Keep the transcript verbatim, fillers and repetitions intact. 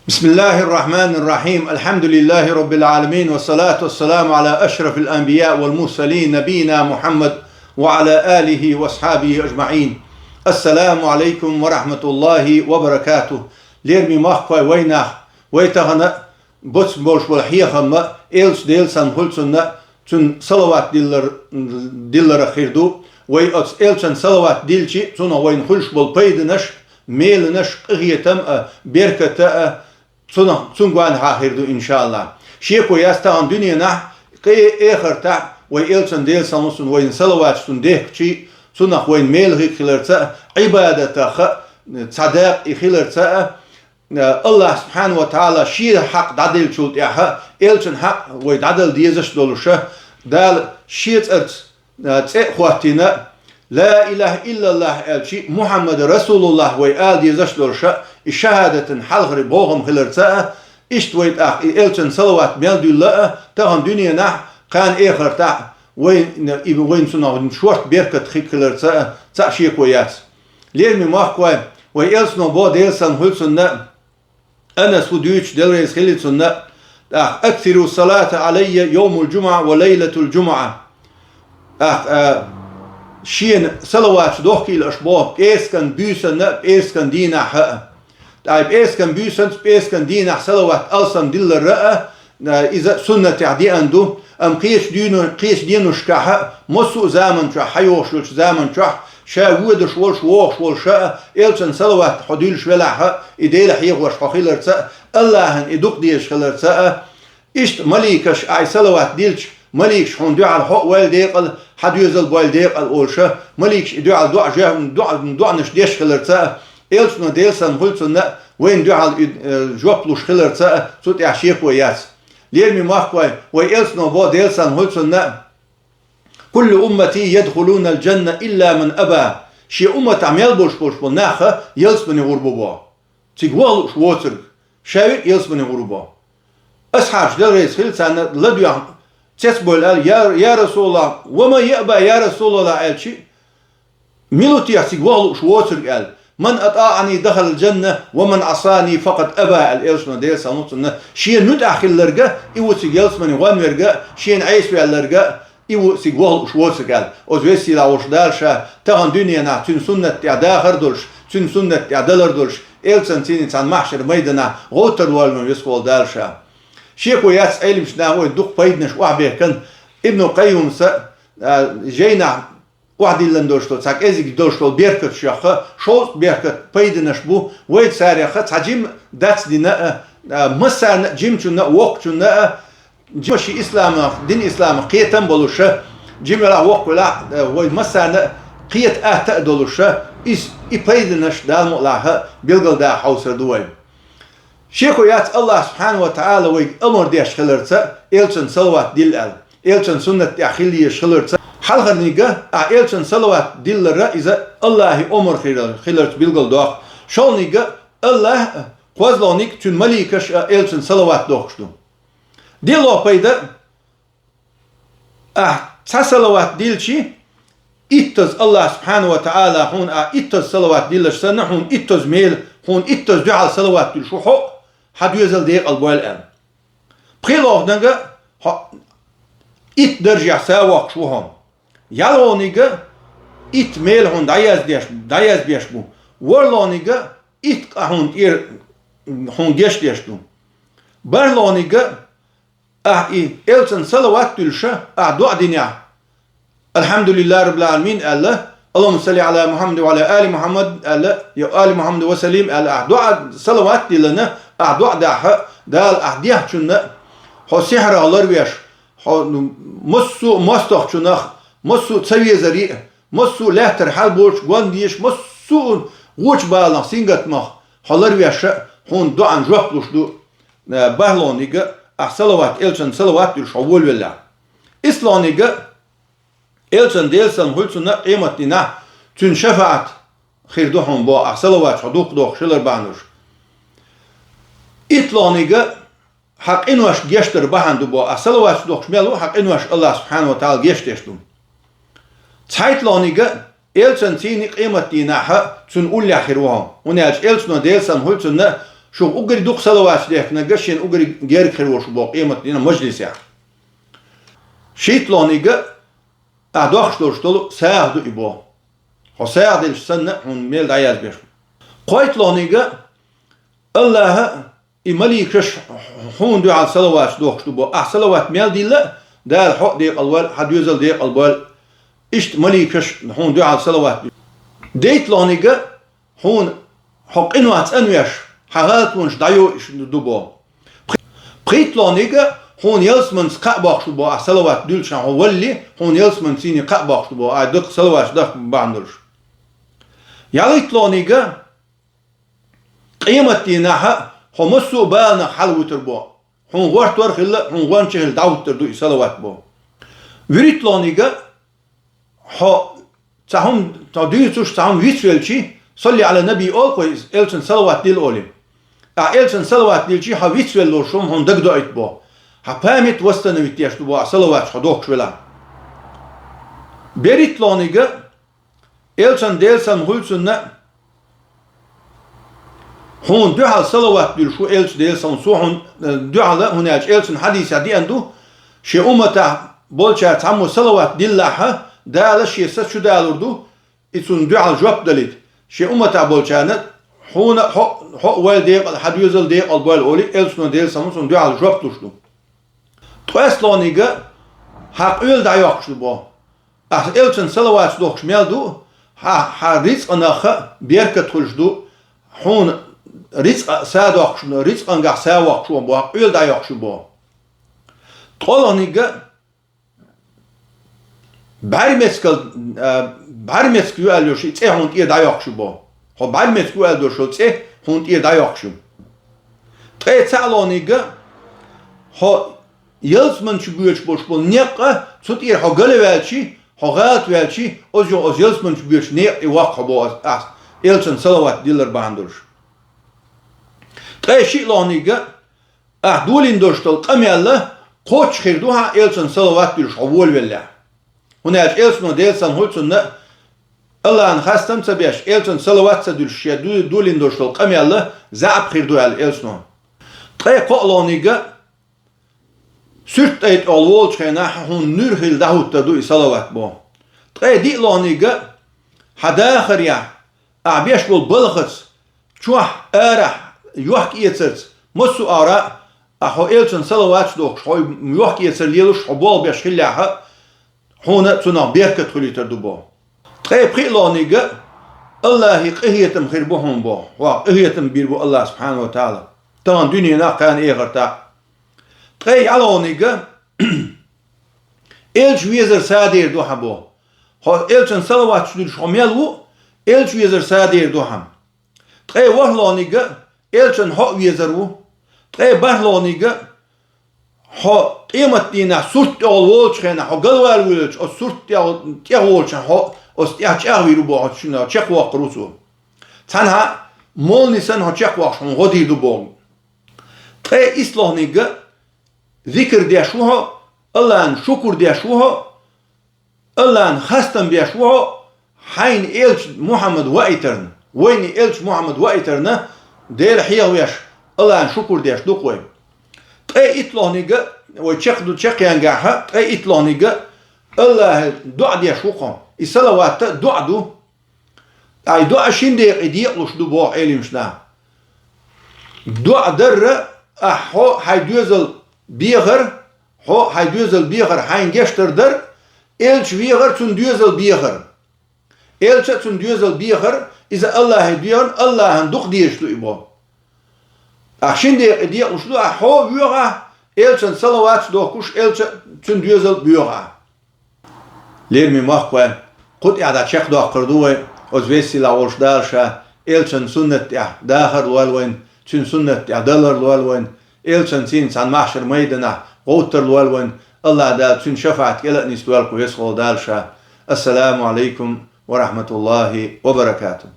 بسم الله الرحمن الرحيم. الحمد لله رب العالمين، والصلاة والسلام على أشرف الأنبياء والمرسلين، نبينا محمد وعلى آله وأصحابه أجمعين. السلام عليكم ورحمة الله وبركاته. Лераме махкой вайнах, вай тахана боц болш бол хьехама, элча Делсан хулцунна, цун салават диллар, диллара хир ду. Вай оц элчан салават дилчи, цунах вайна хулш бол пайданаш, меланаш, къахетам а, берката а, цунах, цун гуанахьа хир ду, иншаллах. Шеко яц тахан дуьненахь, къе эхартахь, вай элчан Делсан хулцун вайна салаваташ цун дехкачи, цунах вайна мел хиг хиларца а, Ӏибадатаха, цхьа дакъа и хиларца а, Аллах субхьана ва таала шен хьакъ дӀаделчул тӀехьа, элчан хьакъ вай дӀадала дезаш долуша, Дала шен цӀарца, а, цӀе а хӀоттийна, ла илаха иллаллах аьлчи, Мухьаммад расулуллах вай ала дезаш долуша, и шахадатан хьалхари бохам хиларца а, иштта вай тӀаккха и элчан салават мел дуьлла а, тахан дуьненахь, кхана эхартахь, вай, и вайна цунах шорта беркат хиг хиларца а, цхьа шеко яц. Лераме махкой, вай элчано бо Делсан хулцунна, Анас ву дуьйцуш, Дела реза хили цунна, тӀаккха: «Аксиру салата алайя йовмул джумуа ва лайлатул джумуа». ТӀаккха, а, шена салаваташ дохкийла аша боху пӀерскан буьйсанна а, пӀерскан дийнахьа а. ТӀаккха и пӀерскан буьйсанца, пӀерскан дийнахь салават алсам диллара а, а, иза суннатехь деана ду, амма кхечу дуьйну-, кхечу деношкахьа, массо а заман чохь, хьайогӀуш йолчу заман чохь, ша воьдуш волуш, вогӀуш волуша а, элчан салават хьо дуьллуш велахьа, и Дела хьехош хьо хиларца а, Аллахьан и дукха дезаш хиларца а, иштта маликаш а и салават дилча, маликаш хьуна дуьхьал хьо а вайл декъал, хьан доьзал бойл декъал олуша, маликаш и дуьхьал доӀа жоь-, доӀа-, доӀанаш деш хиларца а, элчано Делсан хулцунна а вайна дуьхьал и, э, жоп луш хиларца а, цу тӀехь шеко яц. Лераме махкой, вай элчано бо Делсан хулцунна а: «Куллу уммати ядхулунал джанна илла ман аба». Шен умматахь мел болуш болуш болу наха ялсамане гӀур бу бо. Цига ваха лууш воцург, ша верг ялсамане гӀур бу бо. Асхьабаш, Дела реза хили царна, ладоьгӀна цецбойла аьлла: «Я, я Расулаллах, ва ман яба, я Расулаллах», аьлчи, мила ву теха цига ваха лууш воцург аьлла. «Ман атаӀани дахалал джанна, ва ман Ӏасани факъад аба», аьлла элчано Делсан хулцунна. Шена муьтӀахь хилларга, и ву цига ялсамане гӀон верга, шена Ӏеса ваьлларга, и ву цига ваха лууш воцург аьлла. Оцу весийла волуш Дала ша, тахан дуьненахь цуьнан суннат тӀехь дахар долуш, цуьнан суннат тӀехь далар долуш, элчанца цхьана махьшар майданахь гӀовттар воллун весхо волу Дала ша. Шеко яц, Ӏелимаш наха вай дукха пайданаш охьабехкан, Ибну Къаййимса, а, жайнахь охьадиллина долуш долу, цхьа кӀезиг долуш долу беркаташ яхха, шовзткъа беркат пайданаш бу, вай царехха цхьа жима дацдина а, а, массарна а, жимачунна а, воккхачунна а, жима ши исламах, дин исламах кхетам болуша, жима велахь, воккха велахь, а, вай массарна а кхета атта а долуша, иза, и пайданаш Дала мукъалахь билгалдаха хьовсур ду вай. Шеко яц, Аллах субхьана ва таӀала вайга амар деш хиларца, элчан салават дилла аьлла, элчан суннат тӀехь хила езаш хиларца. Хьалхарниг а, элчан салават диллара иза Аллахьи амар хилар-, хиларца билгалдоккху. ШолгӀаниг а, Аллах а, кхозлагӀниг а, цуьнан маликаш а элчан салават дохкуш ду. ДиълагӀа пайда, ахь цхьа салават дилчи, иттаза Аллах субхьана ва таӀала хьуна, ахь иттаза салават диллаш санна, хьуна иттаза мела, хьуна иттаза дуьхьал салават дуьллуш ву хьо, хьан доьзал декъал бойла аьлла. ПхоьалгӀаниг а, хьо итт даржехь са воккхуш ву хьо. ЯлхолгӀаниг а, итт мела хьуна дӀаяздеш, дӀаязбеш бу. ВорхӀалгӀаниг а, итт къа хьуна тӀера, хьуна гечдеш ду. БархӀалгӀаниг а, ахь и элчан салават дуьллуша, ахь доӀа динехь, «Алхьамдулиллахи раббил Ӏаламин» аьлла, «Аллахумма салли Ӏала Мухьаммадин ва Ӏала али Мухьаммад» аьлла, я «Али Мухьаммад ва саллим» аьлла, ахь доӀа, салават диллина, ахь доӀа дахьа, Дала ахь дехначунна, хьо сихьрах ларвеш, хьо, ну, массо а мостагӀчунах, массо а ца везари а, массо а лаьттара хьал боцуш гон дезаш, массо а гӀочу баланах, сингаттамах хьо ларвеша, хьуна доӀан жоп луш ду. Э, бархӀалгӀаниг а, ахь салават, элчан салават дуьллуш хьо волавеллехь. ИстлагӀниг а, элчан, Делан салам хуьлда цунна, къематдийнахь цуьнан шафаӀат хир ду хьуна боху, ахь салаваташ хьо дукха дохкуш хилар бахьана долуш. ИттлагӀниг а, хьан къинош гечдар бахьана ду боху, ахь салаваташ дохкуш мел ву, хьан къинош Аллах субхьана ва таӀала гечдеш ду. ЦхьайттлагӀниг а, элчанций, къематдийнахь а цуьнан уллехь хир ву хьо, хӀунда аьлча элчано, Делан салам хуьлда цунна, Шух уггаре дукха салаваташ дехкинарг шен уггаре герга хир волуш бо къематдийнан мажлисехь. ШийтталгӀаниг а дохкуш долуш долу сагӀа ду и бо. Хьо сагӀа делча санна, хьуна мел дӀаязбеш. КхойтталгӀаниг а Аллаха и маликаш хьуна дуьхьал салаваташ дохкуш ду бо. Ахь салават мел дилла а, Дала хьо а декъал войла, хьан доьзал декъал бойла. Иштта маликаш хьуна дуьхьал салават ду. ДийтталгӀаниг а хьуна хьо къинойх цӀанвеш, хьан гӀалатонаш дӀайо ду бо. ПхийтталгӀаниг а хьуна ялсаманица кхаъ боккхуш ду бо, ахь салават дуьллучхьан хьо валале, хьуна ялсаманица кхаъ боккхуш ду бо, ахь даккха салаваташ дахка бахьана долуш. ЙӀалгӀайтталгӀаниг а къематдийнахь а хьо массо а баланах хьалавуьтур бо. Хьуна гӀортор а хилла, хьуна гӀонча а хилла дӀахӀуттур ду и салават бо. ВуьрхӀитталгӀаниг а хьо цхьа хӀума, хьо дуьйцуш цхьа хӀума вицвелчи, «Салли Ӏала Наби» олу кхо иза, элчанна салават дилла олий. Ахь элчанна салават дилчи, хьо вицвелла волуш хӀума хьуна дагадоуьйту бо. Хьан память восстановить деш ду бо, ахь салаваташ хьо дохкуш велахь. БерхӀитталгӀаниг а элчанна, Делан салам хуьлда цунна, хьуна дуьхьал салават дуьллуш ву элча, Делан салам, цо хьуна, э, дуьхьал, хӀунда аьлча элчанна хьадисехь деана ду, шен умматехь болчара цхьаммо салават диллахь а, Дала шен са чудалур ду, и цунна дуьхьал жоп далийта. Шен умматехь болчарна хьуна а, хьо, хьо а войла декъал, хьан доьзал декъал бойла олий, элчано, Делан салам, цунна дуьхьал жоп луш ду. ТкъоьсталгӀаниг а хьан къоьлла дӀайоккхуш ду бо. Ахь элчанна салаваташ дохкуш мел ду, хьан, хьан рицкъанах а беркат хуьлуш ду, хьуна рицкъа а са доккхуш, рицкъангахь са воккхуш ву бо, къоьлла дӀайоккхуш ю бо. ТкъолгӀаниг а бӀаьрмецкал, а, бӀаьрмецка ю аьлла йолуш и цӀе хьуна тӀера дӀайоккхуш ю бо. Хьо бӀаьрмецка ву аьлла долуш йолу цӀе хьуна тӀера дӀайоккхуш ю. Ткъе цхьаалгӀаниг а хьо ялсамани чу боьдуш болуш болу некъ а, цу тӀера хьо галваьлчи, хьо гӀалатваьлчи, оцу йо-, оцу ялсамани чу боьдучу некъа тӀе воккху хьо бо ас, ахь элчанна салават диллар бахьана долуш. Ткъе шиалгӀаниг а ахь долийна долуш долу къамел а кхоччуш хир ду хьан элчанна салават дуьллуш хьо волавеллехь. ХӀунда аьлча элчано, Делан салам хуьлда цунна, Аллахьан хастам ца беш, элчанна салават ца дуьллуш, шен ду-, долийна долуш долу къамел а заьӀап хир ду аьлла элчано. Ткъе кхоалгӀаниг а суьртта тӀай тӀехула волучу хенахь хьуна нуьра хилла дӀахӀуттур ду и салават бо. Ткъе диалгӀаниг а хьан дахарехь, ахь беш болу балхаца, чохь, арахь, йохка-эцарца, массо а агӀора а, ахь хьо элчанна салаваташ дохкуш, хьо йохка-эцар лелош, хьо болх беш хиллехь а, хьуна цунах беркат хуьлуьйтур ду бо. Ткъе пхиалгӀаниг а Аллахьан къинхетам хир бу хьуна бо, хьох къинхетам бийр бу Аллахь субхьанаху ва тагӀала, тахана дуьненахь а, кхана эхартахь а. Ткъе ялгӀаниг а элча везар садер ду хьан бо. Хьо элчанна салаваташ дуьллуш хьо мел ву, элча везар садер ду хьан. Ткъе ворхӀалгӀаниг а элчанна хьо а везар ву. Ткъе бархӀалгӀаниг а хьо къематдийнахь сурт тӀехула волучу хенахь, хьо галвала вуьйлалча, оцу сурт тӀехула, тӀехволчу хьо оцу тӀехь чӀагӀвийр ву боху, хьо чекхвоккхур ву цо. Цхьанхьа молни санна хьо чекхвоккхуш хьуна гӀо дийр ду боху. Ткъе истлохниг а зикр деш ву хьо, Аллахьан шукур деш ву хьо, Аллахьан хастам беш ву хьо, хьайна элча Мухьаммад ваийтарна, вайна элча Мухьаммад ваийтарна, Дела хьехавеш, Аллахьан шукур деш ду-кх вай. Ткъе иттлохниг а вай чекх ду, чекхъянгахьа, ткъе иттлохниг а Аллахье доӀа деш ву-кх хьо. И салават а доӀа ду. Ай доӀа шин декъе декъалуш ду боху Ӏеламнаха. ДоӀа дарра, ахь хьо хьайн доьзал бехар, хьо хьайн доьзал бехар, хьайна гечдар дар, элча вехар, цуьнан доьзал бехар. Элча а, цуьнан доьзал бехар, иза Аллахье доьхна, Аллахьан дукха дезаш ду и боху. Ахь шин декъе декъалуш ду, ахь хьо а воьху ахь, элчан салаваташ дохкуш, элча а, цуьнан доьзал а боьху ахь. Лераме махкахой, кху тӀехь дӀа чекхдоккхур ду вай, оцу веза-сийлахь волчу Дала Ша элчан суннат тӀехь дахар лойла вайна, цуьнан суннат тӀехь далар лойла вайна, элчан цӀийнан цхьана маьхьшар майданахь гӀовттар лойла вайна, Аллахь Дала цуьнан шафаӀат кӀел а нисдойла кху веза-сийлахь волчу Дала Ша. Ассаламу Ӏалайкум ва рахьматуллахӀи ва баракатухӀ.